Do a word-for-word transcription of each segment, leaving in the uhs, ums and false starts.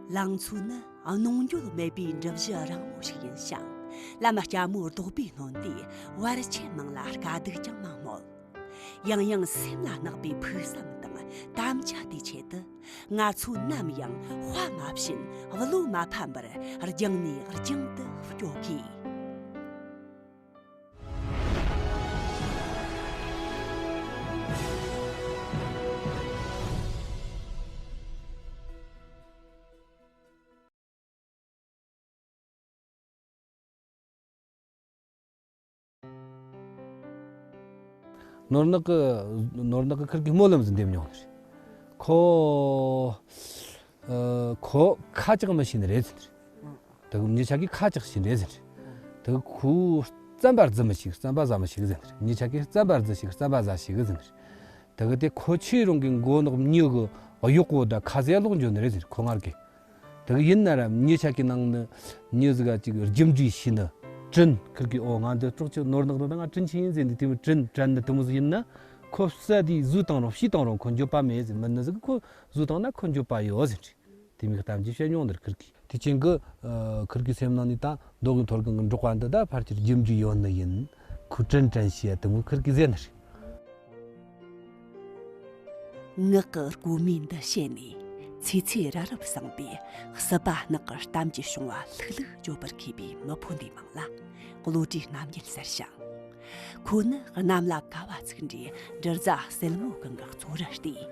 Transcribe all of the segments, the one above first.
ལང་ཚོ་ནི་གནོང་འགྱོད་མེད་པའི་འབྲུ་བཞི་རིང་མོ་ཞིག་ཡིན་ཞིང་། ལམ་སྐྱ་མོའི་རྡོག་པས་གནོན་ཏེ་བར་ཆད་མང་ལ་དཀའ་སྡུག་ཀྱང་མང་མོད། ཡང་ཡང་སེམས་ལ་བརྣག་པའི་ཕུགས་བསམ་དང་དམ་བཅའ་དེའི་ཆེད་དུ། ང་ཚོ་ནམ་ཡང་དཔའ་མ་ཞུམ་བློ་མ་ཕམ་པར་རྒྱང་ནས་རྒྱང་དུ་སྐྱོད་དགོས། ནོར་ནག་གི་ནོར་ནག་གི་ཁུར་གི་སྨོན་ལམ་ཟིག་འདེབས་མྱོང་ནི་རེད། ཁོ་ཨ་ཁོ་ཁ་ཅག་མི་ཤེས་ནི་རེད་ཟེར་ནི་རེད། དེ་གི་མྱི་ཆ་གི་ཁ་ཅག་ཤེས་ནི་རེད་ཟེར་ནི་རེད། དེ་གི་ཁོའི་རྩམ་པ་རྫི་མི་ཤེས། རྩམ་པ་ཟ་མི་ཤེས་ཟེར་ནི་རེད། མྱི་ཆ་གི་རྩམ་པ་རྫི་ཤེས། རྩམ་པ་ཟ་ཤེས་ཟེར་ནི་རེད། དེ་གི་དེ་ཁོ་ཆོའི་རང་གི་མགོ་ནག་མྱི་གི་གཡོག་པོ་ད་ཁ་ཟས་ལོག་འཇོག་ནི་རེད་ཟེར་ཁོ་ངར་གི། དེ་གི་ཡིན་ན་ར་མྱི་ཆ་གི་ནང་ནི་མྱི་ཟིག་ག་ཅིག་རྒྱུ་འབྲས་ཤེས་ནི་དྲིན་ཁུར་གི་ཨོ་ང་འདི་སྲོག་ཆགས་ནོར་ནག་ནི་ད་ང་དྲིན་ཆེ་ཡིན་ཟེར་འདི་དེ་མི་དྲིན་དྲན་ནི་དེ་མོ་ཟིག་ཡིན་ན་ཁོ་བསད་དེ་བཟོས་བཏང་རུང་བཤས་བཏང་རུང་ཁོ་འགྱོད་པ་མེད་ཟེར། མི་ནི་ཟིག་ཁོ་བཟོས་བཏང་ན་ཁོ་འགྱོད་པ་ཡོད་ཟེར་གི། དེ་མིག་གཏམ་གྱི་བཤད་མྱོང་འདིར་ཁུར་གི། དེ་ཅན་གི་ཨ་ཁུར་གི་སེམས་ནང་ནས་ད་མདོ་དབུས་མཐོ་སྒང་གི་འབྲོག་པ་འདི་ད་ཕལ་ཆེར་རྒྱུ་འབྲས་ཡོད་ནི་ཡིན། ཁོ་དྲིན་དྲན་ཤེས་ཡ་དེ་མོ་ཁུར་གི་ཟེར་ནི་རེད། ངག་གི་སྒོ་མོའི་འདུ་བྱེད་ནས་ཚེ་ཚེ་རབ་རིབ་བསྲིངས་པའི་སྲིད་པ་ནག་གི་གཏམ་གྱི་བྱུང་བ་ལྷུག་ལྷུག་བརྗོད་པར་མཁས་པའི་མི་ཕོ་འདིའི་མིང་ལ་བློ་གྲོས་རྣམ་རྒྱལ་ཟེར་ཞིང་། ཁོ་ནི་གནམ་ལ་ཀ་བ་ཚིག་འདྲའི་འབྲུ་རྫ་སེལ་མོ་གང་གི་གཙོ་རུ་བལྟས།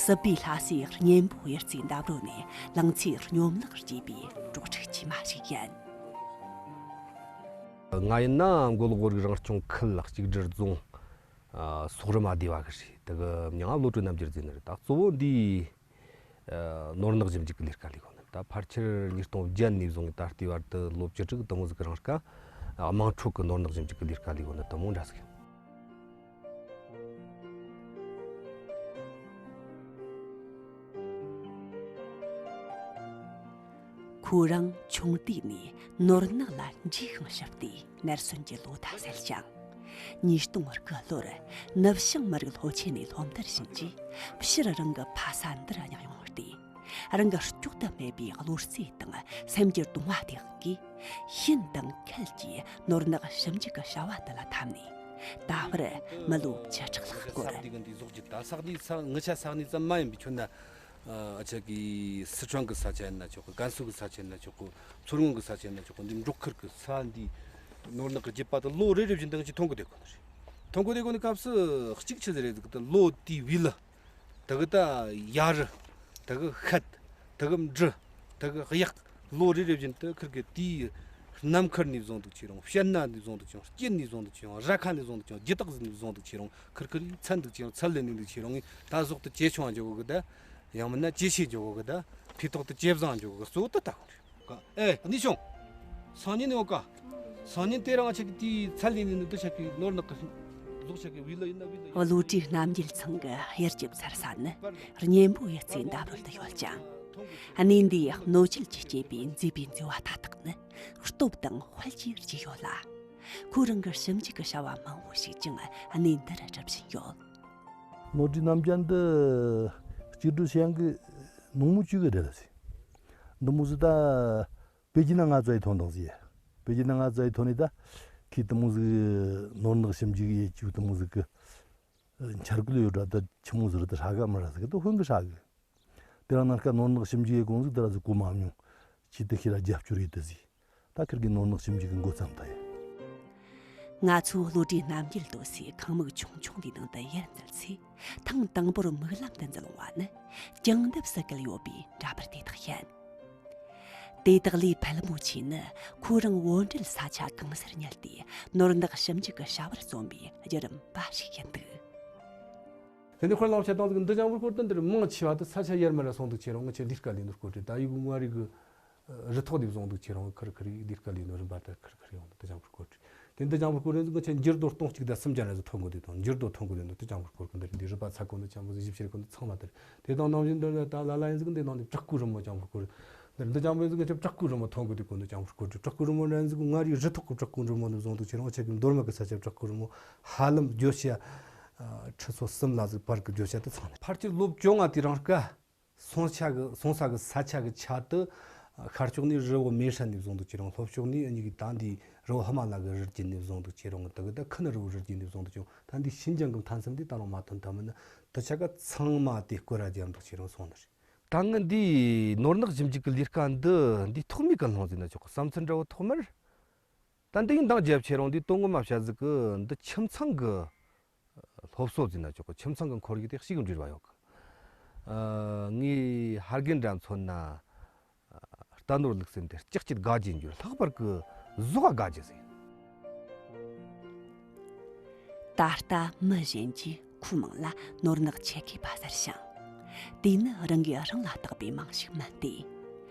སྲིད་པའི་ལྷ་སའི་གཉན་པོ་གཡུ་རྩེའི་འདབས་རོལ་ནས་ལང་ཚོའི་སྙོམས་ལག་རྒྱས་པའི་གྲོགས་ཁྲིག་ཅིག་མ་ཞིག་ཡིན། ང་ཡིན་ན་མགོ་ལོག་བོད་རིགས་རང་སྐྱོང་ཁུལ་གཅིག་སྒྲིལ་རྫོང་། ཨ་སོག་རི་མ་སྡེ་བ་གི་རེད། དེ་གི་མྱིང་ང་བློ་གྲོས་རྣམ་རྒྱལ་ཟེར་ནི་རེད། ད་གཙོ་བོ་འདི་ཨ་ནོར་ནག་ཞིབ་འཇུག་གི་ལས་ཀ་ལས་གོ་ནི། ད་ཕལ་ཆེར་ཉིས་སྟོང་བརྒྱད་ནས་བཟུང་ད་ལྟའི་བར་དུ་ལོ་བཅུ་དྲུག་དེ་མོ་ཟིག་གི་རིང་ཀ་ཨ་དམངས་ཁྲོད་ཀྱི་ནོར་ནག་ཞིབ་འཇུག་གི་ལས་ཀ་ལས་གོ་ནི་དེ་མོ་འདྲ་ཟིག་ཡིན། ཁོ་རང་ཆུང་དུས་ནས་ནོར་ནག་ལ་འདྲིས་ཤིང་ཞིབ་སྟེ་ནར་སོན་གྱི་ལོ་ཟླ་གསལ་ཞིང་། ཉིས་སྟོང་དགུ་ལོར་ནུབ་བྱང་མི་རིགས་སློབ་ཆེན་ནས་སློབ་མཐར་ཕྱིན་རྗེས་སྤྱིར་རང་གི་ཕ་ས་འདིར་མྱངས་ཡོང་སྟེ། རང་གི་སྐྱོག་ཏུ་སྨྲས་པའི་བློ་རྩེ་དང་སེམས་ཀྱི་གདུང་བ་དེ་གིས་ཤིན་ཏུ་འཁེལ་གྱིས་ནོར་ནག་ཞིབ་འཇུག་གི་བྱ་བ་འདི་ལ་འཐམས་ནས་ད་བར་མི་ལོ་བཅུ་ཕྲག་ལྷག་འགོར། ས་འདི་གི་འདི་ཟོག་རྒྱུ་ད་ས་འདི་ས་ངི་ཆ་ས་ནི་ཙམ་མ་ཡིན་པའི་ཁྱོད་ན། ཨ་ཅག་གི་སི་ཁྲོན་གི་ས་ཆ་ཡིན་ན་ཆོག་གི། ཀན་སུའུ་གི་ས་ཆ་ཡིན་ན་ཆོག་གི། མཚོ་སྔོན་གི་ས་ཆ་ཡིན་ན་ཆོག་གི། འདི་འབྲོག་ཁུལ་གི་ས་འདི་ནོར་ནག་གི་རྒྱུད་པ་དེ་ལོ་རེ་རེ་བཞིན་དང་གཅིག་ཐོན་གི་བསྡད་གོ་ནི་རེད། ཐོན་གི་བསྡད་གོ་ནི་སྐབས་སུ་གཅིག་ཆི་ཟིག་རེད་ཟིག་དེ་ལོ་དེའི་བི་ལི། དེ་གི་ད་ཡ་རི། དེ་གི་ཤད། དེ་གི་འབྲི། དེ་གི་གཡག། ལོ་རེ་རེ་བཞིན་དུ་ཁིར་གི་དེའི་ནམ་མཁར་ནས་བཟུང་འདུག་ཆེ་རུང་། བཤད་ན་ནས་བཟུང་འདུག་ཆེ་རུང་། སྐྱིད་ནས་བཟུང་འདུག་ཆེ་རུང་། ར་ཁ་ནས་བཟུང་འདུག་ཆེ་རུང་། རྒྱུ་དག་ནས་བཟུང་འདུག་ཆེ་རུང་། ཁིར་ཁིར་ཚན་འདུག་ཆེ་རུང་། ཚད་ལས་ནས་འདུག་ཆེ་རུང་། ད་ཟོག་ཏུ་ཇེ་ཆུང་བ་འཇོག་གི་ད། ཡང་མིན་ན་ཇེ་ཆེ་འཇོག་གི་ད། ཕི་ཐོག་ཏུ་ཇེ་བཟང་འཇོག་གི་གཙོ་བོ་དེ་ལྟ་བུ་རེད། ཨེ་ནི་ཆུང་། སང་ཉིན་ནི་འོ་ཀ། སང་ཉིན་དེ་རིང་ང་ཆ་གི་དེའི་ཚད་ལས་ནས་ནི་འདི་ཆ་གི་ནོར་ནག་གི་ཟོག་ཆ་གི་བི་ལི་ཡིན་ན་བི་ལི་ཡིན། བློ་གྲོས་རྣམ་རྒྱལ་ཚང་གི་གཡུལ་གྱི་འཚར་ས་ནི་གཉན་པོ་གཡུ་རྩེའི་འདབས་རོལ་དུ་ཡོད་ཅིང་། གནས་འདིའི་གནོད་བྱེད་ཀྱིས་སྐྱེས་པའི་མཛེས་པའི་མཛེས་པ་མཐའ་དག་ནི་སྟོབས་དང་དཔལ་གྱིས་རྒྱས་ཡོད་ལ། ཁོ་རང་གི་ཞིབ་འཇུག་གི་བྱ་བ་མང་བོ་ཞིག་ཀྱང་གནས་འདིར་སྒྲུབ་བཞིན་ཡོད། ནོར་འཁྲུལ་རྣམ་རྒྱལ་འདི་གཅིག་སྒྲིལ་བྱེད་ཡང་གི་ནུང་མོ་བཅུ་གི་རེད་ལ་ཟེར། འདི་མོ་ཟིག་ད། པེ་ཅིན་ན་ང་ཚོ་ཡི་ཐོན་དང་ཟེར། པེ་ཅིན་ན་ང་ཚོ་ཡི་ཐོན་ནི་ད། ཁི་དེ་མོ་ཟིག་ནོར་ནག་ཞིབ་འཇུག་ཡེ་ཅིག་དེ་མོ་ཟིག་གི་འཆར་འགོད་ཡོད་ར་ད་ཆི་མོ་ཟིག་ར་ད་ཧྲ་ག་མ་ར་ཟིག་གི་དེ་ཧོན་གི་ཧྲ་གི། དེ་རང་ནང་ཀ་ནོར་ནག་ཞིབ་འཇུག་ཡེ་གོང་ཟིག་དེ་ར་ཟིག་གོ་མ་མྱོང་། ཆི་དེ་ཁི་ར་རྒྱབ་སྐྱོར་ཡེ་དེ་ཟིག་ད་ཁིར་གི་ནོར་ནག་ཞིབ་འཇུག་གི་འགོ་བརྩམས་ད་ཡ། ང་ཚོ་བློ་གྲོས་རྣམ་རྒྱལ་དོ་སའི་ཁང་མིག་ཆུང་ཆུང་འདིའི་ནང་དུ་ཡར་འཛུལ་ཚེ་ཐེངས་དང་པོར་མིག་ལམ་དུ་འཛུལ་འོང་བ་ནི་གྱང་ལྡེབས་སུ་བཀལ་ཡོད་པའི་འདྲ་པར་དེ་དག་ཡིན། དེ་དག་ལས་ཕལ་མོ་ཆེ་ནི་ཁོ་རང་བོད་འབྲེལ་ས་ཆ་གང་སར་ཉུལ་ཏེ་ནོར་ནག་ཞིབ་འཇུག་གི་བྱ་བར་བརྩོན་པའི་བརྒྱུད་རིམ་པ་ཞིག་ཡིན་འདུག། དེ་ནས་དཔེར་ན་བཤད་སྟངས་ཟིག་འདི་ལྗང་བུར་སྐོར་དུ་འདིར་མང་ཆེ་བ་དུ་ས་ཆ་ཡར་མར་སོང་འདུག་ཁྱེད་རང་ངི་ཆེ་ལས་ཀ་ལས་ནོར་སྐོར་དྲི་ད་ཡི་གུ་མངའ་རིག་གི་རི་ཐོག་ལས་བཟུང་འདུག་ཁྱེད་རང་ཁར་ཁར་ལས་ཀ་ལས་ནོར་རིམ་པ་ལྟར་ཁར་ཁར་ཡོང་འདུག་དེ་ལྗང་བུར་སྐོར་དྲི། དེ་འདི་ལྗང་བུར་སྐོར་རེད་ཟིག་ངི་ཆེ་འགྱུར་རྡོ་སྟོང་གཅིག་དང་སུམ་བརྒྱ་རེ་ཟིག་ཐོན་གི་འདུག་དང་འགྱུར་རྡོ་ཐོན་གི་འདུག་དེ་ལྗང་བུར་སྐོར་གི་འདི་རེད། འདི་རི་པ་ཚ་གོ་འདི་ལྗང་བུ་ཟིག་ཞིབ་བཤེར་གོ་འདི་ཚང་མ་དེ་རེད། དེ་དང་ནང་བཞིན་འདི་ད་ལ་ལ་ཡིན་ཟིག་འདི་ནང་འདི་བྲག་བརྐོས་རི་མོ་ལྗང་བུར་སྐོར་འདི་འདི་ལྗང་བུ་ཡིན་ཟིག་ངི་ཆེ་བྲག་བརྐོས་རི་མོ་ཐོན་གི་འདུག་གོ་འདི་ལྗང་བུར་སྐོར་དྲི། བྲག་བརྐོས་རི་མོ་རེད་ཟིག་མངའ་རིས་རི་ཐོག་གི་བྲག་བརྐོས་རི་མོ་འདི་བཟུང་འདུག་ཁྱེད་རང་ཆེ་གི་མདོ་སྨད་གི་ས་ཆ་བྲག་བརྐོས་རི་མོ་ཧ་ལམ་བརྗོད་བྱ་ཁྲི་ཚོ་གསུམ་ལ་ཟིག་བར་གི་བརྗོད་བྱ་དེ་ཚང་ནས་ཕལ་ཆེར་ལོ་བཅོ་ལྔ་དེ་རིང་ཀ་སོང་ཆ་གི་སོང་ས་གི་ས་ཆ་གི་ཆ་དུ། ཤར་ཕྱོགས་ནས་རི་བོ་མེ་ཧྲན་ནས་བཟུང་འདུག་ཅེས་རུང་། ལྷོ་ཕྱོགས་ནས་གཉིས་ཀྱི་ད་འདི་རི་བོ་ཧི་མ་ལ་གི་རི་རྒྱུད་ནས་བཟུང་འདུག་ཅེས་རུང་། དེ་གི་ད་ཁུ་ནུ་རི་བོ་རི་རྒྱུད་ནས་བཟུང་འདུག་ཅེས་རུང་། ད་འདི་ཤིན་ཅང་གི་མཐའ་མཚམས་འདི་ད་རུང་མ་ཐོན་ཐལ་མིན་ན། དེ་ཆ་ག་ཚང་མ་དེ་སྐོར་ར་རྒྱབ་འདུག་ཅེས་རུང་སོང་ནི་རེད། ད་ངས་འདི་ནོར་ནག་ཞིབ་འཇུག་གི་ལས་ཀ་འདི་འདི་ཐོག་མའི་ཀ་སློང་ཟིན་ན་ཆོག་གི། བསམ་ཚུལ་འདྲ་བོ་ཐོག་མར། ད་འདི་ཡིན་འདང་བརྒྱབ་ཆེ་རུང་འདི་དོན་ངོ་མ་བཤད་ཟིག་གི་འདི་ཁྱིམ་ཚང་གི་སློབ་གསོ་ཟིན་ན་ཆོག་གི། ཁྱིམ་ཚང་གི་ཁོར་ཡུག་དེ་གཅིག་འགྱུར་བ་ཡོད་གི། ཨ། ངས་ཧར་རྒན་འདྲ་མཚོན་ན། རྟ་ནོར་ལུག་སྲིན་དེ་ལྕགས་ཀྱི་དགའ་རྒྱུ་འགྱུར། ལྷག་པར་གི་ཟོག་དགའ་རྒྱུ་ཟིན། ད་ལྟ་མི་གཞན་གྱིས་ཁོའི་མིང་ལ་ནོར་ནག་ཆེ་གེ་པ་ཟེར་ཞིང་། དེ་ནི་རང་གིས་རང་ལ་བཏགས་པའི་མིང་ཞིག་མིན་ཏེ།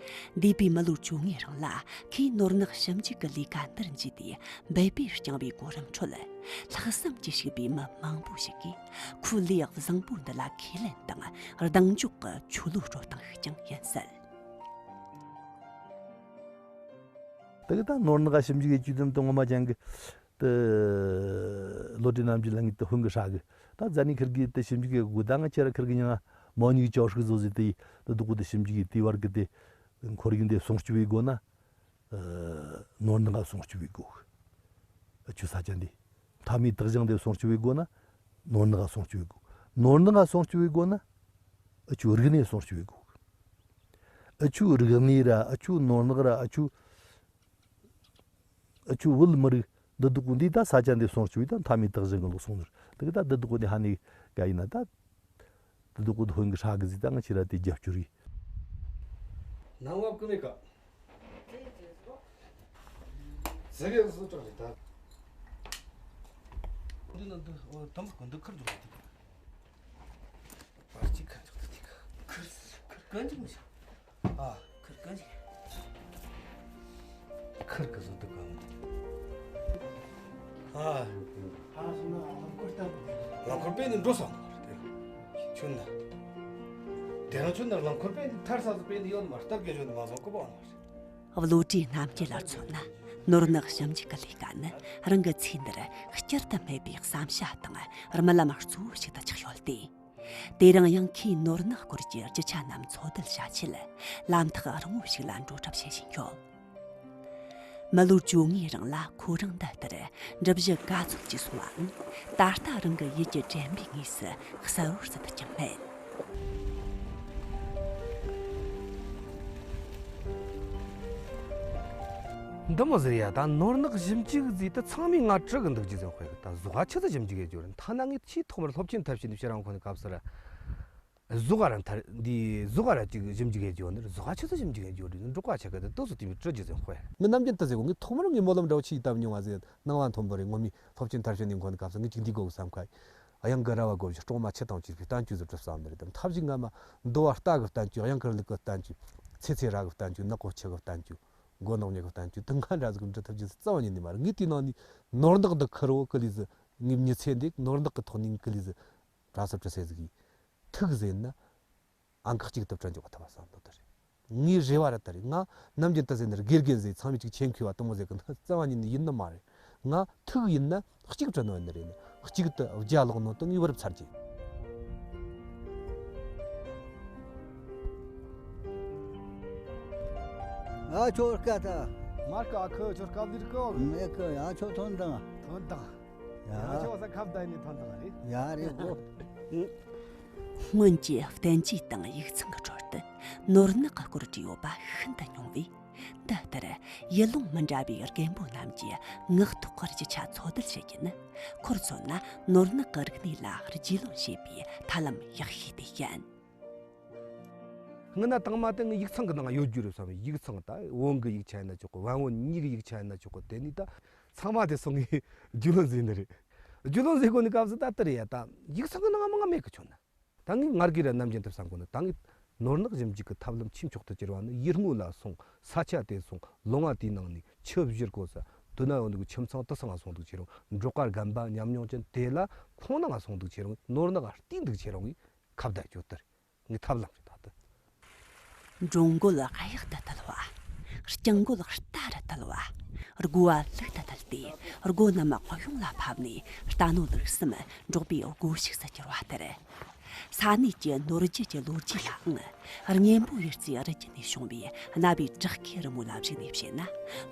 འདས་པའི་མི་ལོ་བཅོ་ལྔའི་རིང་ལ་ཁོས་ནོར་ནག་ཞིབ་འཇུག་གི་ལས་ཀ་འདིར་འཇུས་ཏེ་འབད་པས་བསྐྱངས་པའི་གོ་རིམ་ཁྲོད། ལྷག་བསམ་གྱིས་ཕྱུག་པའི་མི་མང་པོ་ཞིག་གིས་ཁོའི་ལས་བཟང་པོ་འདི་ལ་ཁས་ལེན་དང་གདེང་འཇོག་གི་ཆོས་ལུགས་སྤྲོད་སྟངས་ཤིག་ཀྱང་ཡིན་སྲིད། དེ་གི་ད་ནོར་ནག་ཞིབ་འཇུག་ཡེད་རྒྱུ་དེ་ངོ་མ་ཅང་གི། དེ་བློ་གྲོས་རྣམ་རྒྱལ་ལ་ངས་དེ་ཧུན་གི་ཧྲ་གི། ད་ཛ་ནི་ཁིར་གི་དེ་ཞིབ་འཇུག་གི་དགོས། ད་ང་ཁྱེད་ར་ཁིར་གི་ཉང་མོ་ཉིག་ཅོ་ཧྲུག་བཟོ་ཟི་དེ་དེ་དུ་གུ་དེ་ཞིབ་འཇུག་གི་དེ་བར་གི་དེ་ཁོར་ཡུག་འདི་སྲུང་སྐྱོབ་བྱེད་དགོས་ན། ནོར་ནག་སྲུང་སྐྱོབ་བྱེད་དགོས། ཨ་ཆུ་ས་ཆ་འདི་མཐའ་མའི་དག་ཞིང་འདི་སྲུང་སྐྱོབ་བྱེད་དགོས་ན། ནོར་ནག་སྲུང་སྐྱོབ་བྱེད་དགོས། ནོར་ནག་སྲུང་སྐྱོབ་བྱེད་དགོས་ན། ཨ་ཆུ་རིག་གནས་སྲུང་སྐྱོབ་བྱེད་དགོས། ཨ་ཆུ་རིག་གནས་ར། ཨ་ཆུ་ནོར་ནག་ར། ཨ་ཆུ། ཨ་ཆུ་བོད་མི་རིགས་འདི་དུ་གུ་འདི་ད་ས་ཆ་འདི་སྲུང་སྐྱོབ་ཡེད་ད་མཐའ་མའི་དག་ཞིང་གི་ལུགས་སྲུང་ནི་རེད། དེ་གི་ད་འདི་དུ་གུ་འདི་ཧ་ནི་ག་ཡིན་ན་ད། འདི་དུ་གུ་འདི་ཧུན་གི་ཧྲ་གི་ཟི་ད་ང་ཁྱེད་ར་དེ་རྒྱབ་སྐྱོར་ཡེད། ནང་བབ་ཀི་མེད་ཀ། ཟི་གེ་སུ་ཅོག་རེད་ད། འདི་ན་འདི་འོ་དམ་གི་འདི་ཁར་འཇོག་དེ། བར་གཅིག་ཁ་འཇོག་ཏུ་དེ་ཁ། ཁིར་ཁིར་གང་འཇིག་མི་ཤ། ཨ། ཁིར་གང་འཇིག་ཁིར་གི་བཟོ་དུ་གང་འདི། ཨ། ཨ་སོང་ན་རླངས་འཁོར་སྟབས། རླངས་འཁོར་པས་ནི་འགྲོ་ས་མ་རེད། ཁྱོད་ན། དེ་རང་ཁྱོད་ན་རླངས་འཁོར་པས་ནི་ཐར་ས་སུ་པས་ནི་ཡོད་མ་སྟབས་ཀྱི་ཁྱོད་ནི་མ་བཟོ་གི་པ་མ་རེད། བློ་གྲོས་རྣམ་རྒྱལ་ལ་མཚོན་ན། ནོར་ནག་ཞིབ་འཇུག་གི་ལས་ཀ་ནི་རང་གི་ཚེ་འདིར་བསྐྱུར་དུ་མེད་པའི་བསམ་བྱ་དང་རྨི་ལམ་གཙོ་བོ་ཞིག་ཏུ་ཆགས་ཡོད་དེ། དེ་རིང་ཡང་ཁོས་ནོར་ནག་སྐོར་གྱི་རྒྱུ་ཆ་རྣམས་འཚོལ་བསྡུ་བྱ་ཆེད་ལམ་ཐག་རིང་བོ་ཞིག་ལ་འགྲོ་གྲབས་བྱེད་བཞིན་ཡོད། མི་ལོ་བཅོ་ལྔའི་རིང་ལ་ཁོ་རང་འདི་ལྟར་འགྲུལ་བཞུད་ག་ཚོད་ཅིག་སོང་བའང་ད་ལྟ་རང་གི་ཡིད་ཀྱི་དྲན་པའི་ངོས་སུ་གསལ་བོར་ཟིན་ཐུབ་ཀྱང་མེད། འདི་མོ་ཟེར་ཡ་ད་ནོར་ནག་ཞིབ་འཇུག་ཟིག་ད་ཚང་མས་ང་དྲི་གི་འདུག་རྒྱུ་ཟེར་དཔེ་གི། ད་ཟོག་ཆི་ཟིག་ཞིབ་འཇུག་ཡེད་རྒྱུ་རེད། ཐ་ན་ངས་ཆེས་ཐོག་མར་སློབ་ཆེན་མཐར་ཕྱིན་ནས་ཕྱིར་རང་ཁོ་ནས་སྐབས་སུ་ར། ཟོག་ར་མཐར་འདི་ཟོག་ར་ཅིག་ཞིབ་འཇུག་ཡེད་རྒྱུ་ནི་ཟོག་ཆི་ཟིག་ཞིབ་འཇུག་ཡེད་རྒྱུ་རེད། འབྲོག་པ་ཆ་ག་དེ་ཏོག་ཙམ་དེ་མོ་དྲི་རྒྱུ་ཟེར་དཔེ། ངས་ནམ་རྒྱུན་དུ་ཟེར་གོ། ངས་ཐོག་མར་ངས་སྨོན་ལམ་འདྲ་བོ་ཆི་ཡིས་བཏབ་མྱོང་བ་ཟེར། ནང་བ་མཐོན་པོ་རེད། ངོ་མས་སློབ་ཆེན་མཐར་ཕྱིན་ནས་ཁོ་ནས་སྐབས་སུ་ངས་ཅིག་འདི་དགོ་གི་བསམ་ཁ་ཡིན། གཡང་གི་ར་བ་དགོ་བཞིན་སྲུང་མ་ཆུ་དང་བཅས་པའི་བསྟན་བཅོས་ཟུར་དུ་བསམ་ནི་རེད་དམ། ཐབས་ཤིག་ང་མ་འདོ་བ་རྟ་གི་བསྟན་བཅོས། གཡང་དཀར་ལུག་གི་བསྟན་བཅོས། ཚེ་ཚེ་ར་གི་བསྟན་བཅོས། ནག་པོ་ཆུ་གི་བསྟན་བཅོས། མགོ་ནག་མྱི་གི་བསྟན་བཅོས་དེ་འགའ་འདྲ་ཟིག་འབྲི་ཐུབ་རྒྱུ་ཟིག་རྩ་བ་ཉིད་ནས་མ་རེད། ངས་དེའི་ནང་ནས་ནོར་ནག་འདི་ཁུར་བོ་ཀི་ལི་ཟིག་ངའི་མྱི་ཚེ་འདི་ནོར་ནག་གི་ཐོག་ནས་ཀི་ལི་ཟིག་གྲྭ་སར་བྲི་སའི་ཟིག་གི་ཐུག་ཟིན་ན། ཨང་ཀི་གཅིག་ཏུ་བྲི་འཇོག་ཐུབ་པ་བསམ་འདོད་དེ་རེད། ངའི་རེ་བ་ར་ད་རེད། ང་ནམ་རྒྱུན་ད་ཟེར་ནི་རེད། དགེ་རྒན་ཟེར་ཚང་མས་ཅིག་མཁྱེན་མཁས་པ་དེ་མོ་ཟེར་གི་འདུག་རྩ་བ་ཉིད་ནས་ཡིན་ནི་མ་རེད། ང་ཐུག་ཡིན་ན་གཅིག་བྲི་ནོ་ཡིན་ནི་རེད། གཅིག་ཏུ་བརྒྱ་ལོག་ནོ་དེ་ངའི་བུ་རབས་ཚར་གྱི། ཨ་ཁྱོད་སྐད་ད། མར་ཀ་ཁོ་ཁྱོད་སྐབས་འདིར་གོ་གི། མེད་གི། ཡང་ཁྱོད་ཐོན་དང་། ཐོན་དང་། ཡ། ཡང་ཁྱོད་ས་ཁབ་ད་ནི་ཐོན་དང་རེད། ཡ་རེད་གོ། སྔོན་གྱི་བསྟན་བཅོས་དང་ཡིག་ཚང་གི་ཁྲོད་དུ་ནོར་ནག་གི་སྐོར་བྲིས་ཡོད་པ་ཤིན་ཏུ་ཉུང་བས། འདི་ལྟར་ཡུལ་ལུང་མི་འདྲ་བའི་རྒན་པོ་རྣམས་ཀྱིས་ངག་ཐོག་གི་རྒྱུ་ཆ་འཚོལ་བསྡུ་བྱེད་རྒྱུ་ནི་ཁོར་མཚོན་ན་ནོར་ནག་གི་རིག་གནས་ལ་རྒྱུས་ལོན་བྱེད་པའི་ཐབས་ལམ་ཡག་ཤོས་དེ་ཡིན། སྔོན་ན་དང་མ་དེ་ངའི་ཡིག་ཚང་གི་ནང་ཡོད་རྒྱུ་རེད་བསམ། ཡིག་ཚང་ད་བོན་གི་ཡིག་ཆ་ཡིན་ན་ཆོག་གི། བན་བོན་གཉིས་ཀྱི་ཡིག་ཆ་ཡིན་ན་ཆོག་གི། དེ་ནས་ད་ཚང་མ་དེ་སོང་ངས་རྒྱུས་ལོན་ཟིན་ནི་རེད། རྒྱུས་ལོན་ཟིན་གོ་ནི་སྐབས་སུ་ད་ལྟ་རེད་ཡ། ད་ཡིག་ཚང་གི་ནང་མང་ང་མེད་གི་ཆོག་ན། ད་ངས་ངར་གི་ར་ནམ་རྒྱུན་དུ་བསམ་གོ་ནི། ད་ངས་ནོར་ནག་ཞིབ་འཇུག་གི་ཐབས་ལམ་ཆེས་མཆོག་ཏུ་གྱུར་བ་ནི་ཡུལ་དངོས་ལ་སོང་། ས་ཆ་དེ་སོང་། ལུང་བ་དེའི་ནང་ནས་ཆུ་བཞུར་གོ་ས་དུ་ན་ཡོད་ནི་གི་ཁྱིམ་ཚང་དེ་ཚང་ང་སོང་འདུག་ཅེས་རུང་། འབྲོག་པ་རྒན་པ་ཉམས་མྱོང་ཅན་དེ་ལ་ཁོང་ནང་ང་སོང་འདུག་ཅེས་རུང་། ནོར་ནག་བལྟས་འདུག་ཅེས་རུང་ངས་ཁ་བརྡ་བཅོལ་དེ་རེད། ངའི་ཐབས་ལམ་རེད་ད་ལྟ། འགྲོ་མགོན་གཡག་ཏུ་དལ་བ། རྐྱང་རྒོད་རྟ་རུ་དལ་བ། རྒོ་བ་ལུག་ཏུ་དལ་ཏེ་རྒོ་རྣམས་གཡུང་ལ་ཕབ་ནས་རྟ་ནོར་ལུག་གསུམ་འབྲོག་པའི་སྒོ་ཕྱུགས་སུ་གྱུར་བ་ལྟར། ས་གནས་ཀྱི་ནོར་རྒྱུ་གྱི་ལོ་རྒྱུས་ལའང་། གཉན་པོ་གཡུ་རྩེའི་རི་རྒྱུད་ནས་བྱུང་བའི་གནའ་བོའི་བྲག་བརྐོས་རི་མོ་ལ་གཞིགས་ནས་བཤད་ན།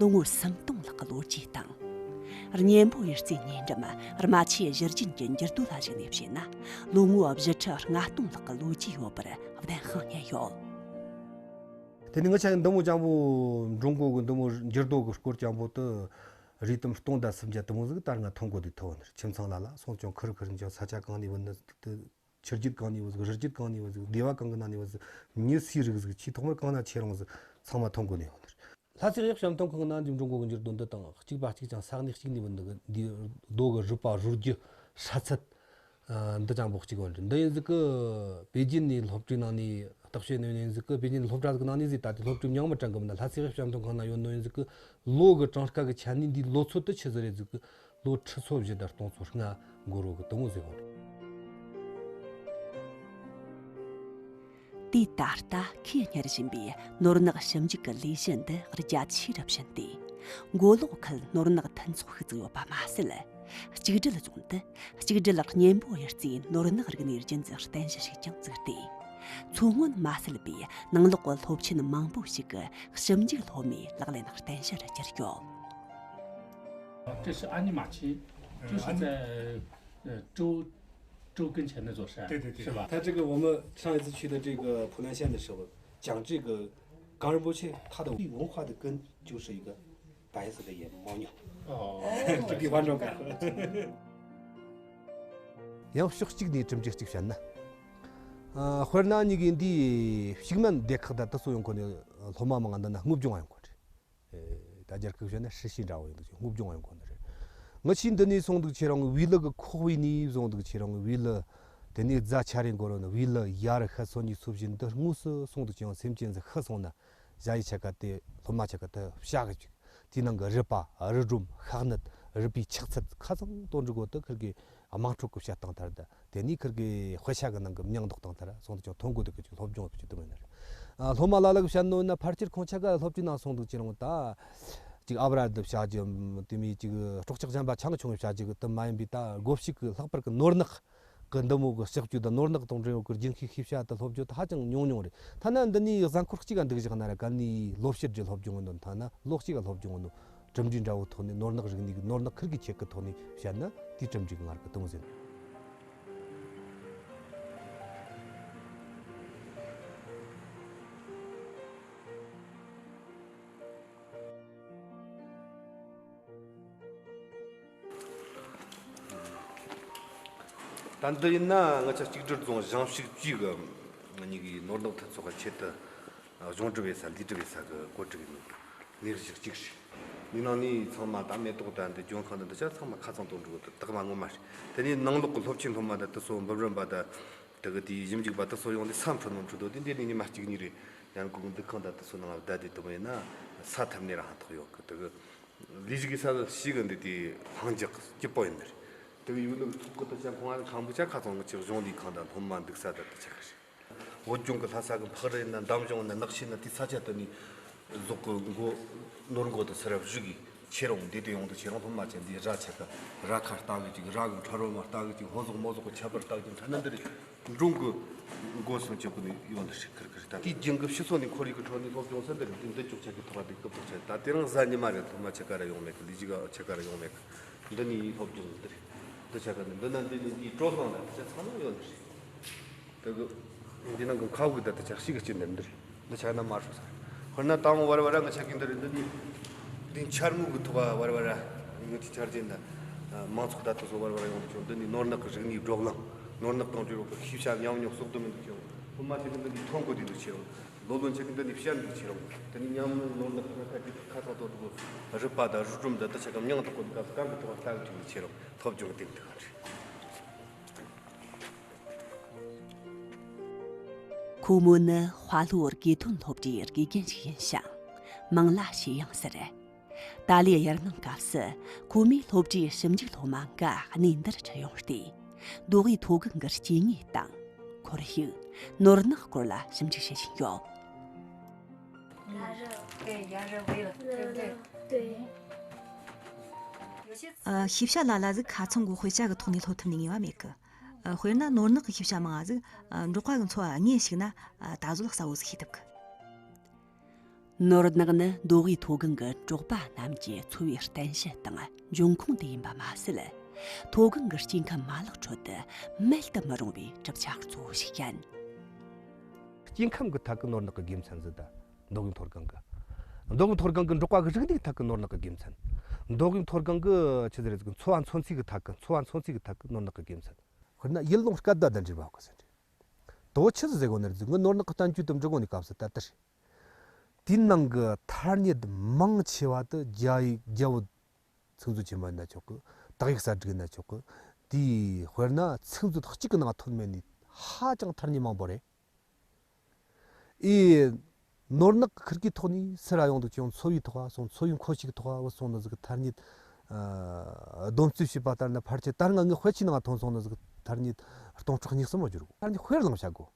ལོ་ངོ་སུམ་སྟོང་ལྷག་གི་ལོ་རྒྱུས་དང་། གཉན་པོ་གཡུ་རྩེའི་ཉེ་འགྲམ་རྨ་ཆུའི་གཞུ་རྒྱུན་གྱི་འགྱུར་རྡོ་ལ་གཞིགས་ནས་བཤད་ན། ལོ་ངོ་བཞི་ཁྲི་ལྔ་སྟོང་ལྷག་གི་ལོ་རྒྱུས་ཡོད་པར་བདེན་དཔང་བསྙད་ཡོད། དེ་ནས་ང་ཆ་འདི་མོ་ཅང་པོ་འགྲོ་མགོ་གི་འདི་མོ་འགྱུར་རྡོ་གི་སྐོར་ཅང་པོ་དུ་རི་དམ་སྟོང་དང་སུམ་བརྒྱ་དུ་མོ་ཟིག་ད་ང་ཐོན་གོ་དུས་ཐོན་ཁྱིམ་ཚང་ལ་ལ་སོང་ཅང་ཁུར་ཁུར་འཇོག་ས་ཆ་གང་ནས་བུད་ནི་དུ་ཆུ་རྒྱུད་གང་ནས་བུད་ཟིག་རི་རྒྱུད་གང་ནས་བུད་ཟིག་སྡེ་བ་གང་གི་ནང་ནས་བུད་ཟིག་མྱི་སུའི་རིགས་ཟིག་ཆེས་ཐོག་མར་གང་ན་ཆེ་རུང་ཟིག་ཚང་མ་ཐོན་གོ་ནས་ཡོད་ནི། ལྷ་སའི་གཡག་བཤམས་སྟོན་ཁང་ནང་འཇིམ་འབྲོང་གོ་གི་འགྱུར་རྡོ་འདི་དང་གཅིག་པ་གཅིག་ཀྱང་ས་གནས་གཅིག་ནས་བུད་འདུག་གི་འདིའི་རྡོ་གི་རུས་པ་རུས་རྒྱུ་སྲ་ཚད། ཨ། འདི་ཅང་པོ་གཅིག་བོ་འདི་ཡིན་ཟིག་གི་པེ་ཅིན་ནས་སློབ་གྲྭའི་ནང་ནས་བརྟག་དཔྱད་ནས་ཡིན་ཟིག་གི་པེ་ཅིན་ནས་སློབ་གྲྭ་ཟིག་ནང་ནས་ཟིག་ད་དེ་སློབ་གྲྭའི་མྱིང་མི་དྲན་གི་མིན་ན། ལྷ་སའི་གཡག་བཤམས་སྟོན་ཁང་ན་ཡོད་ནོ་ཡིན་ཟིག་གི་ལོ་གི་གྲངས་ཀ་གི་ཆ་ནས་འདིའི་ལོ་ཚོད་དུ་ཆི་ཟིག་རེད་ཟིག་གི་ལོ་ཁྲི་ཚོ་བཞི་དང་སྟོང་ཚོ་ལྔ་འགོར་རོ་གི་དུ་མོ་ཟིག་བོ་འདི། དེ་ད་ལྟ་ཁོས་གཉེར་བཞིན་པའི་ནོར་ནག་ཞིབ་འཇུག་གི་ལས་གཞི་འདི་རྒྱ་ཆེ་རུ་ཕྱིན་ཏེ། མགོ་ལོག་ཁུལ་ནོར་ནག་མཐུན་ཚོགས་ཤིག་བཙུགས་ཡོད་པ་མ་ཟད། གཅིག་སྒྲིལ་རྫོང་དུ་གཅིག་སྒྲིལ་གཉན་པོ་གཡུ་རྩེའི་ནོར་ནག་རིག་གནས་རྒྱུན་འཛིན་རྟེན་གཞི་ཞིག་ཀྱང་བཙུགས་ཏེ། མཚོ་སྔོན་མ་ཟད་པའི་ནང་ལོགས་ཀྱི་སློབ་ཆེན་མང་པོ་ཞིག་གི་ཞིབ་འཇུག་སློབ་མའི་ལག་ལེན་རྟེན་གཞིར་གྱུར་ཡོད། 这是阿尼玛卿，就是在呃周周跟前那座山，对对对，是吧？他这个我们上一次去的这个普兰县的时候，讲这个冈仁波切，他的文化的根就是一个白色的野牦牛，哦，这比完整更好。 ཡང་ཕྱོགས་གཅིག་ནས་གྲུབ་འབྲས་གཅིག་བཤད་ན། ཨ། དཔེར་ན་ཉིད་ཀྱི་འདིའི་ཕྱུགས་སྨན་སྡེ་ཁག་དང་དུ་སོ་ཡོང་ཁོ་ནས་སློབ་མ་མང་ང་འདི་ན་སྔོ་སྦྱོང་ཡོང་ཁོ་རེད། ད་རྒྱ་སྐད་བཤད་ན་ཧྲི་ཤི་འདྲ་བོ་ཡིན་འདུག་ཅིང་སྔོ་སྦྱོང་ཡོང་ཁོ་ནི་རེད། ང་ཆེས་འདི་ནས་སོང་འདུག་ཁྱེད་རང་བི་ལི་གི་ཁོག་བི་ནས་བཟུང་འདུག་ཁྱེད་རང་བི་ལི། དེ་ནས་རྫ་ཆ་རེ་འགོར་ནི་བི་ལི་ཡ་རི་ཤ་སོ་གཉིས་སོ་བཞི་འདི་དངོས་སུ་སོང་འདུག་ཅིང་སེམས་ཅན་ཟིག་ཤི་སོང་ན། བཞག་ཡི་ཆ་ག་དེ་སློབ་མ་ཆ་ག་དེ་བྱ་གི་ཅིག་དེའི་ནང་གི་རུས་པ་རུས་སྒྲོམ་ཤ་གནད་རུས་པའི་ཆག་ཚད་ཁ་ཚང་དོན་འགྲིག་གོ་དུ་ཁིར་གི་དམངས་ཁྲོད་ཀྱི་བཤད་སྟངས་ལྟར་དུ། དེ་ནས་ཁིར་གི་དཔེ་ཆ་གི་ནང་གི་མྱིང་འདོགས་སྟངས་ལྟར་སོང་དུ་ཀྱང་ཐོན་གོ་དུ་གི་ཅིག་སློབ་སྦྱོང་བྱེད་ཀྱི་འདུག་མིན་ནར། ཨ། སློབ་མ་ལ་ལ་གི་བཤད་ནོ་ན་ཕལ་ཆེར་ཁོང་ཆ་ག་སློབ་གྲྭའི་ནང་སོང་དུ་ཅི་རུང་ད་ཅིག་ཨ་བ་ར་དུ་བྱ་རྒྱུ་དེ་མི་ཅིག་སྲོག་ཆགས་གཞན་པ་ཆང་ཆུང་བྱ་རྒྱུ་གི་དུ་མ་ཡིན་པའི་ད་སྒོ་ཕྱུགས་གི་ལྷག་པར་གི་ནོར་ནག་གི་འདི་མོ་གི་ལྕགས་ཀྱུ་དང་ནོར་ནག་དང་འབྲེལ་ཡོད་གི་རྒྱུན་ཤེས་ཤེས་བྱ་དུ་སློབ་རྒྱུ་དུ་ཧ་ཅང་ཉུང་ཉུང་རེད། ཐ་ན་འདི་ནས་གཟའ་འཁོར་གཅིག་ག་འདུག་བཞག་ན་ར་ག་ནས་ལོ་ཕྱེད་རེ་སློབ་སྦྱོང་ཡོང་ནོ་ཐ་ན་ལོ་གཅིག་ག་སློབ་སྦྱོང་ཡོང་ནོ། གྲུབ་འབྲས་འདྲ་བོ་ཐོག་ནས་ནོར་ནག་རིག་གནས་ཀྱི་ནོར་ནག་ཁུར་གི་ཁྱེད་ཀྱི་ཐོག་ནས་བཤད་ན་དེའི་གྲུབ་འབྲས་ཀྱི་ངར་གི་དུང་ཟིན། ད་འདི་ཡིན་ན་ང་ཅག་གཅིག་སྒྲིལ་རྫོང་ཞང་ཞུགས་བཅུའི་གི་གཉིས་ཀའི་ནོར་ནག་མཐུན་ཚོགས་ཀྱི་ཆེད་དུ། གཞུང་སྒྲུབ་པའི་ས་ལས་སྒྲུབ་པའི་ས་གི་བཀོད་སྒྲིག་ཡིན། གནས་གཞི་གཅིག་རེད། འདི་ནང་ནས་ཚང་མ་ད་མེ་ཏོག་དང་འདི་ལྗོན་ཤིང་དང་འདི་ཆ་ཚང་མ་ཁ་ཚང་དུ་འགྲོ་གི་དག་མ་ངོ་མ་རེད། དེ་ནས་ནང་ལོགས་ཀྱི་སློབ་ཆེན་སློབ་མ་དང་དུ་སོ་འབུམ་རམས་པ་དང་དེ་གི་དེའི་ཞིབ་འཇུག་པ་དུ་སོ་ཡོང་དུས་ས་འཕྲོད་ནོ་འཕྲོད་དོ་དེ་འདི་ནས་ཉི་མ་གཅིག་གཉིས་རེད། ཡང་སྒོ་འདུ་ཁང་དང་དུ་སོ་ནང་བསྡད་དེ་དུ་མོ་ཡིན་ན་ས་ཐབ་ནས་རང་ཐོག་ཡོད་གི་དེ་གི་ལས་གཞི་གི་ས་ཞིག་གི་འདི་དེ་ལྷིང་འཇགས་སྐྱིད་པོ་ཡིན་ནི་རེད། དེ་གི་ཡུལ་ནི་ཐོག་གི་དུ་ཆ་ཁོང་ཁང་པ་ཆ་ཁ་ཚང་གི་ཅིག་གཞུང་ལས་ཁང་དང་སློབ་མ་འདུག་ས་དང་དུ་ཆ་གི་རེད། བོད་ལྗོངས་ཀྱི་ལྷ་ས་གི་འཕགས་རི་ཡིན་ན་འདམ་གཞུང་ཡིན་ན་ནགས་ཆུ་ཡིན་ན་དེའི་ས་ཆ་དེ་ནས་ཟོག་གི་མགོ་ནོར་མགོ་དེ་སུ་ར་བཞུགས་གི་ཁྱེད་རང་འདི་དེ་ཡོང་དུ་ཁྱེད་རང་སློབ་མ་ཆེན་འདིའི་ར་ཆ་ག་ར་ཁ་ལྟ་གི་ཅིག་ར་གི་ཁྲ་རོ་མ་ལྟ་གི་ཅིག་ཧོ་ཟོག་མོ་ཟོག་གི་ཁྱད་པར་ལྟ་གི་ཅིག་ཐ་ན་འདི་རེད་འབྲོང་གི་མགོ་སོང་ཆེ་གི་ནི་ཡོང་དུ་ཁིར་ཁིར་ད་དེའི་རྒྱུན་གི་ཕྱི་སོ་ནས་ཁོར་ཡུག་གི་ཁྲོད་ནས་སློབ་སྦྱོང་ས་འདི་རེད། འདི་འདི་ཅོག་ཆ་གི་ཐོག་ལ་འདི་སྐབས་ཐོག་ཆ་ད་དེ་རང་གཟའ་ཉི་མ་རེད། སློབ་མ་ཆ་ག་ར་ཡོང་མེད་གི་ལས་གཞི་ག་ཆ་ག་ར་ཡོང་མེད་གི་འདི་ནས་སློབ་སྦྱོང་འདི་རེད། འདི་ཆ་ག་ནི་འདི་ན་འདི་ནས་འདིའི་སྤྲོ་སོང་ལ་ཆ་ཚང་མ་ཡོང་དུ་རེད། དེ་གི་འདི་ནང་གི་མཁའ་དབུགས་དང་དེ་ཆ་ཤིག་གི་སྐྱིད་འདི་འདི་རེད། འདི་ཆ་ན་མ་ཧྲོ་ས། དཔེར་ན་དང་བར་བར་ང་ཆ་གི་འདི་རེད། འདི་ནི་འདི་འཆར་ངོས་གི་ཐོག་བར་བར་ངོས་ཀྱི་ཆར་ཅན་དང་མང་ཚོགས་ད་དུ་སོ་བར་བར་ཡོང་དུ་ཆོག་འདི་ནི་ནོར་ནག་གི་རིག་གནས་བགྲོ་གླེང་ནོར་ནག་དང་འབྲེལ་བའི་ཤེས་བྱ་ཉམས་མྱོང་གསོག་ཏུ་མི་འདུག་ཆོག་སློབ་མ་ཆ་གི་འདི་ནི་ཐོན་གོ་དེ་འདུག་ཆེ་རུང་ལོ་ལོན་ཆ་གི་འདི་ནི་བཤད་འདུག་ཆེ་རུང་དེ་ནི་ཉམས་མྱོང་ནོར་ནག་ཁ་ཁ་ཁ་ཚང་དོ་དུ་རུས་པ་དང་རུས་སྒྲོམ་དང་དེ་ཆ་གི་མྱང་དུ་གོ་འདུག་ག་སྐར་གི་ཐོག་ལྟ་གི་ཐུག་ནི་ཆེ་རུང་སློབ་སྦྱོང་དེ་འདུག་ག་རེད། ཁོ་མོ་ནི་དཔའ་ལྷོ་དགེ་ཐོན་སློབ་གྲྭའི་དགེ་རྒན་ཞིག་ཡིན་ཞིང་། མིང་ལ་ཞེ་ཡང་ཟེར། ཏཱ་ལའི་དབྱར་གནང་སྐབས་སུ་ཁོ་མོས་སློབ་གྲྭའི་ཞིབ་འཇུག་སློབ་མ་འགའ་གནས་འདིར་ཁྲིད་ཡོང་སྟེ། རྡོ་དབུས་མཐོ་སྒང་གི་སྐྱེ་དངོས་དང་། ཁོར་ཡུག་ནོར་ནག་སྐོར་ལ་ཞིབ་འཇུག་བྱེད་བཞིན་ཡོད། ཨ། ཤེས་བྱ་ལ་ལ་ཟིག་ཁ་ཚང་གི་དཔེ་ཆ་གི་ཐོག་ནས་སློབ་ཐུབ་ནི་ངེས་པ་མེད་གི། དཔེར་ན་ནོར་ནག་གི་ཤེས་བྱ་མང་ང་ཟིག་འབྲོག་པ་གི་འཚོ་བ་ངས་ཞིག་ན་ད་གཟོད་གསལ་བོ་ཟིག་ཤེས་ཐུབ་གི། ནོར་ནག་ནི་མདོ་དབུས་མཐོ་སྒང་གི་འབྲོག་པ་རྣམས་ཀྱི་འཚོ་བའི་རྟེན་གཞི་དང་འབྱུང་ཁུངས་དེ་ཡིན་པ་མ་ཟད། མཐོ་སྒང་གི་སྐྱེ་ཁམས་མ་ལག་ཁྲོད་དུ་མེད་དུ་མི་རུང་བའི་གྲུབ་ཆ་གཙོ་བོ་ཞིག་ཡིན། སྐྱེ་ཁམས་ཀྱི་ཐད་ཀྱི་ནོར་ནག་གི་དགེ་མཚན་ཟིག་ད། མདོ་དབུས་མཐོ་སྒང་གི། མདོ་དབུས་མཐོ་སྒང་གི་འབྲོག་པ་གི་རིག་གནས་ཐད་ཀྱི་ནོར་ནག་གི་དགེ་མཚན། མདོ་དབུས་མཐོ་སྒང་གི་ཆི་ཟེར་ཟིག་འཚོ་བ་འཚོ་ཚིས་ཀྱི་ཐད་ཀྱི་འཚོ་བ་འཚོ་ཚིས་ཀྱི་ཐད་ཀྱི་ནོར་ནག་གི་དགེ་མཚན། དཔེར་ན་ཡུལ་ལུང་སྐད་བརྡ་དང་འབྲེལ་བ་གི་ཟེར་རེད། དོ་ཆི་ཟིག་ཟེར་གོ་ནི་རེད་ཟིག་ངི་ནོར་ནག་གི་བསྟན་བཅོས་དུ་འབྲི་གོ་ནི་སྐབས་སུ་ད་ལྟར། དེའི་ནང་གི་ཐ་སྙད་མང་ཆེ་བ་དུ་རྒྱ་ཡིག་རྒྱ་བོད་ཚིག་མཛོད་ཆེན་མོ་ཡིན་ན་ཆོག་གི། དག་ཡིག་གསར་བསྒྲིགས་ཡིན་ན་ཆོག་གི། དེའི་དཔེར་ན་ཚིག་མཛོད་གཅིག་གི་ནང་ཐོན་མེད་ནི་ཧ་ཅང་ཐ་སྙད་མང་པོ་རེད། ཨེ། ནོར་ནག་གི་ཁུར་གི་ཐོག་ནས་སུ་ར་ཡོང་འདུག་ཅིང་འཚོ་བའི་ཐོག་སོང་འཚོ་བའི་ཁོར་ཡུག་ཐོག་བུད་སོང་ནི་ཟིག་གི་ཐ་སྙད། ཨ། སྡོམ་རྩིས་བྱས་པ་ལྟར་ན་ཕལ་ཆེར་ད་སྔ་ངའི་དཔེ་ཆའི་ནང་ཐོན་སོང་ནི་ཟིག་གི་ཐ་སྙད་སྟོང་ཕྲག་གཉིས་གསུམ་མ་བསྒྱུར་གོ། ཐ་སྙད་དཔེར་བླངས་བྱ་དགོ།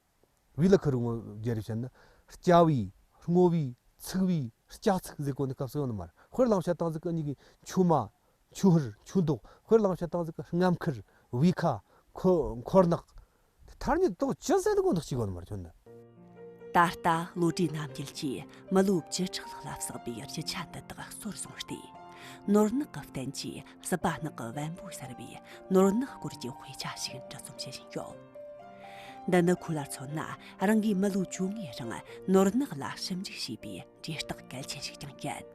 བི་ལ་ཁུ་རུ་ངོ་རྒྱལ་རེ་བཤད་ན་སྐྱ་བི་སྔོ་བི་ཚིག་བི་ལྕགས་ཚིག་ཟེར་གོ་ནི་སྐབས་སུ་ཡོང་ནི་མ་རེད། དཔེར་བླངས་བྱ་སྟངས་ཟིག་གི་གཉིས་ཀྱི་ཆུ་མ། ཆུ་ཧུར་ཆུ་མདོག་དཔེར་བླངས་བྱ་སྟངས་ཟིག་གི་རྔམ་ཁུར་བི་ཁ་འཁོར་འཁོར་ནག་ཐ་སྙད་དོག་ཅི་ཟེར་ནི་གོ་འདུག་ཅི་གོ་ནི་མ་རེད་ཁྱོད་འདི། ད་ལྟ་བློ་གྲོས་རྣམ་རྒྱལ་གྱིས་མི་ལོ་བཅུ་ཕྲག་ལྷག་ལ་བསགས་པའི་རྒྱུ་ཆ་འདི་དག་གཙོར་བཟུང་སྟེ། ནོར་ནག་གི་བསྟན་བཅོས་སྲིད་པ་ནག་གི་བེམ་པོ་ཟེར་བའི་ནོར་ནག་སྐོར་གྱི་དཔེ་ཆ་ཞིག་འབྲི་རྩོམ་བྱེད་བཞིན་ཡོད། འདི་ནི་ཁོ་ལ་མཚོན་ན་རང་གིས་མི་ལོ་བཅོ་ལྔའི་རིང་ནོར་ནག་ལ་ཞིབ་འཇུག་བྱས་པའི་འབྲས་རྟགས་གལ་ཆེན་ཞིག་ཀྱང་ཡིན།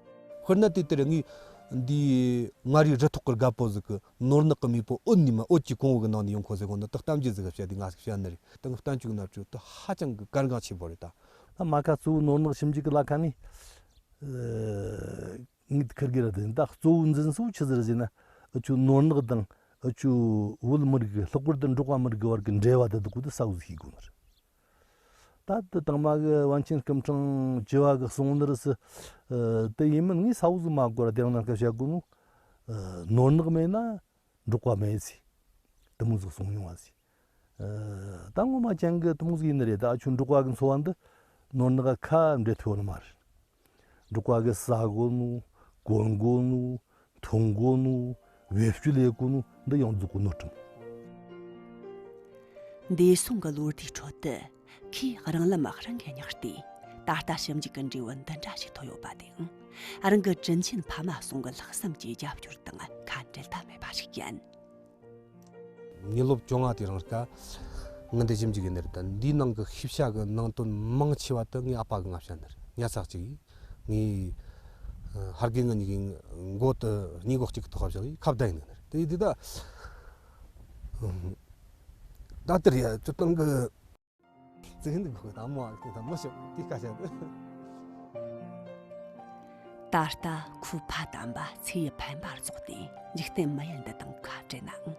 དཔེར་ན་དེ་ལྟར་ངས་འདིའི་མངའ་རིས་རི་ཐོག་གི་རྒད་པོ་ཟིག་གི་ནོར་ནག་གི་མེས་པོ་འོད་ནས་མ་འོད་ཀྱི་གོང་བུ་གི་ནང་ནས་ཡོང་ཁོ་ཟེར་གོ་ནི་དག་གཏམ་རྒྱུད་ཟིག་གི་བཤད་དེ་ང་ཟིག་བཤད་ནི་རེད། དེ་ངའི་བསྟན་བཅོས་ཀྱི་ནང་བཅུད་དུ་ཧ་ཅང་གི་གལ་འགངས་ཆེན་པོ་རེད་ད། ད་མ་ཁ་གཙོ་བོ་ནོར་ནག་ཞིབ་འཇུག་གི་ལ་ཁ་ནས། ངས་ཁུར་གི་ར་དེ་ད་གཙོ་བོ་འཛིན་ས་བོ་ཆི་ཟིག་རེད་ཟེར་ན། འུ་ཆོ་ནོར་ནག་དང་འུ་ཆོ་བོད་མི་རིགས་ལྷག་པར་དུ་འབྲོག་པ་མི་རིགས་ཀྱི་བར་གྱི་འབྲེལ་བ་དེ་དག་གོ་དེ་གསལ་བོ་ཟིག་ཤེས་དགོས་ནི་རེད། ད་དེ་དང་མ་གི་པཎ་ཆེན་སྐུ་ཕྲེང་བཅུ་བ་གི་གསུང་ནི་རེད་ཟེར། དེ་ཡིན་མིན་ངས་གསལ་བོ་ཟིག་མ་གོ་ར་དེ་རིང་ནངས་ཀ་བཤད་དགོས་ནོ། ནོར་ནག་མེད་ན་འབྲོག་པ་མེད་ཟེར། དེ་མོ་ཟིག་གསུང་མྱོང་བ་ཟེར། ད་ངོ་མ་ཅན་གི་དེ་མོ་ཟིག་ཡིན་ནི་རེད། ད་འུ་ཆོ་འབྲོག་པ་གི་འཚོ་བ་འདི་ནོར་ནག་ཁ་འབྲལ་ཐུབ་ནི་མ་རེད། འབྲོག་པ་གི་ཟ་གོ་ནོ། གོན་གོ་ནོ། འཐུང་གོ་ནོ། བེད་སྤྱོད་ལས་གོ་ནོ་འདི་ཡོངས་རྫོགས་གོ་ནོར་ཁྲིམས། འདས་སོང་གི་ལོ་ཟླའི་ཁྲོད་དུ་ཁོས་རང་ལམ་རང་གིས་བསྙེགས་ཏེ་ད་ལྟ་ཞིབ་འཇུག་གི་འབྲས་བུ་འདི་འདྲ་ཞིག་ཐོབ་ཡོད་པ་དེའང་རང་གི་དྲིན་ཆེན་ཕ་མ་ཟུང་གི་ལྷག་བསམ་གྱི་རྒྱབ་སྐྱོར་དང་ཁ་འབྲལ་ཐབས་མེད་པ་ཞིག་ཡིན། ངའི་ལོ་བཅོ་ལྔ་དེ་རིང་ཀ་ངི་འདི་ཞིབ་འཇུག་གི་ནི་རེད་ད། འདིའི་ནང་གི་ཤེས་བྱ་གི་ནང་དོན་མང་ཆེ་བ་དེ་ངའི་ཨ་ཕ་གི་ང་བཤད་ནི་རེད། ཉལ་ས་གཅིག་ཡིན། ངའི་ཧར་གི་ངི་གཉིས་ཀྱི་མགོ་དེ་སྙིང་མགོ་གཅིག་གི་ཐོག་བཞག་ཡིན་ཁ་བརྡ་ཡིན་ནི་རེད། དེ་ཡིན་དུས་ད། ད་དེ་རེད་ཡ་ཅོ་ཏང་གི་ཙི་ཧིན་དུ་གོ་དང་མོ་ཨ་ལྟ་དང་མོ་ཞབས་ཏི་ཀ་ཞབས། ད་ལྟ་ཁོའི་ཕ་དམ་པ་ཚེ་ཡི་འཕེན་པ་རྫོགས་ཏེ་འཇིག་རྟེན་མི་ཡུལ་འདི་དང་ཁ་བྲལ་ནའང་།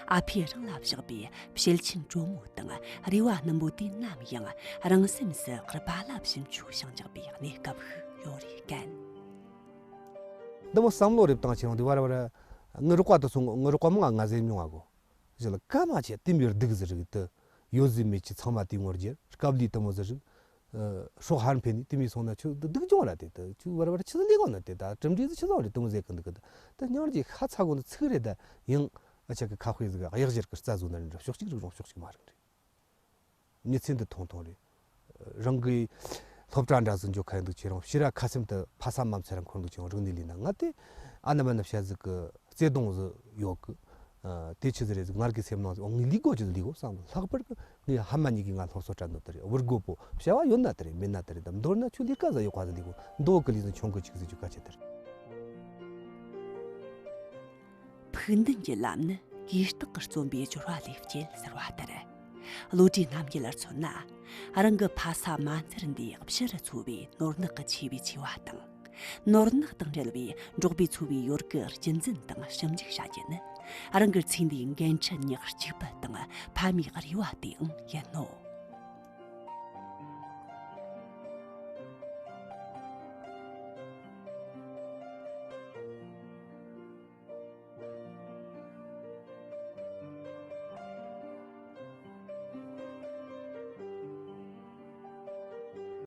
ཨ་ཕས་རང་ལ་བཞག་པའི་བྱིན་ཆེན་གྲོ་མོ་དང་རེ་བ་རྣོན་པོ་དེ་ནམ་ཡང་རང་སེམས་སུ་རྦ་རླབས་བཞིན་འཁྱུག་ཞིང་འཇགས་པའི་གནས་སྐབས་ཤིག་ཡོད་རེད་ཀན། འདི་མོ་བསམ་བློ་རེ་བཏང་ཆེ་རུང་དེ་བར་བར་ངའི་རོགས་པ་དེ་སོང་ངའི་རོགས་པ་མང་ང་ཟེར་མྱོང་ང་གོ། ཞེས་ལ་ཀ་མ་ཆེ་དེ་མིར་སྡུག་ཟེར་རིགས་དུ་ཡོད་ཟེར་མེད་ཀྱི་ཚང་མ་དེ་ངོར་རྒྱུ་སྐབས་ལས་དེ་མོ་ཟེར་རིགས། སྲོག་ཧར་འཕེན་ནས་དེ་མི་སོང་ན་ཁྱོད་སྡུག་སྦྱོང་ར་དེ་དུ་ཁྱོད་བར་བར་ཆི་ཟིག་ལས་གོ་ན་དེ་ད་གྲུབ་འབྲས་ཟིག་ཆི་ཟིག་རེད་དེ་མོ་ཟེར་གི་འདུག་གི་ད་སྙིང་རྗེ་ཤ་ཚ་གོ་ནི་ཚིག་རེད་ད་ཡང་ཨ་ཆ་གི་ཁ་དཔེ་ཟིག་གཡག་གཞིར་གི་རྩ་བཟོ་ན་རིན་ར་ཕྱོགས་གཅིག་རིག་རུང་ཕྱོགས་གཅིག་མ་རིག་རེད། མི་ཚེ་འདི་ཐུང་ཐུང་རེད། རང་གི་སློབ་གྲྭ་འདྲ་ཟིག་འཇོག་ཁ་ཡིན་འདུག་ཁྱེད་རང་ཕྱིར་ར་ཁ་སེམས་དུ་ཕ་ས་མ་ཚེ་རང་འཁོར་འདུག་ཁྱེད་རང་རིག་གནས་ལས་ན་ང་དེ་ཨ་ན་མ་ན་བཤད་ཟིག་གི་བརྩེ་དུང་ཟིག་ཡོད་གི། དེ་ཆི་ཟིག་རེད་ཟིག་ངར་གི་སེམས་ནང་ཟིག་འོ་ངའི་ལས་གོ་ཅི་ཟིག་ལས་གོ་བསམ་གི། ལྷག་པར་གི་ངའི་ཧ་མ་གཉིས་ཀྱིས་ང་སློབ་གསོ་སྤྲད་འདུག་དེ་རེད། བུར་དགོས་པོ་བྱ་བ་ཡོད་ན་དེ་རེད་མེད་ན་དེ་རེད་དམ་མདོར་ན་ཁྱོད་ལས་ཀ་ཟིག་ཡོད་ཁ་ཟིག་ལས་གོ་མདོ་གི་ལས་ཟིག་ཆུང་གི་ཅིག་ཟིག་ཆུ་ཁ་ཆེ་དེ་རེད། ཕུགས་འདུན་གྱི་ལམ་ནི་གུས་རྟག་གིས་རྩོམ་པའི་སྦྱོར་བ་ལས་སྐྱེལ་ཟེར་བ་ལྟར། བློ་གྲོས་རྣམ་རྒྱལ་ལ་མཚོན་ན། རང་གི་ཕ་ས་མ་ཚར་འདིའི་ཕྱི་རུ་འཚོ་བའི་ནོར་ནག་གི་ཆེ་བའི་ཆེ་བ་དང་། ནོར་ནག་དང་འབྲེལ་བའི་འབྲོག་པའི་འཚོ་བའི་ཡོལ་གི་རྒྱུན་འཛིན་དང་ཞིབ་འཇུག་བྱ་རྒྱུ་ནི། རང་གི་ཚེ་འདིའི་འགན་འཁྲི་ཉག་གཅིག་པ་དང་ཕ་མའི་རེ་བ་དེའང་ཡིན་ནོ།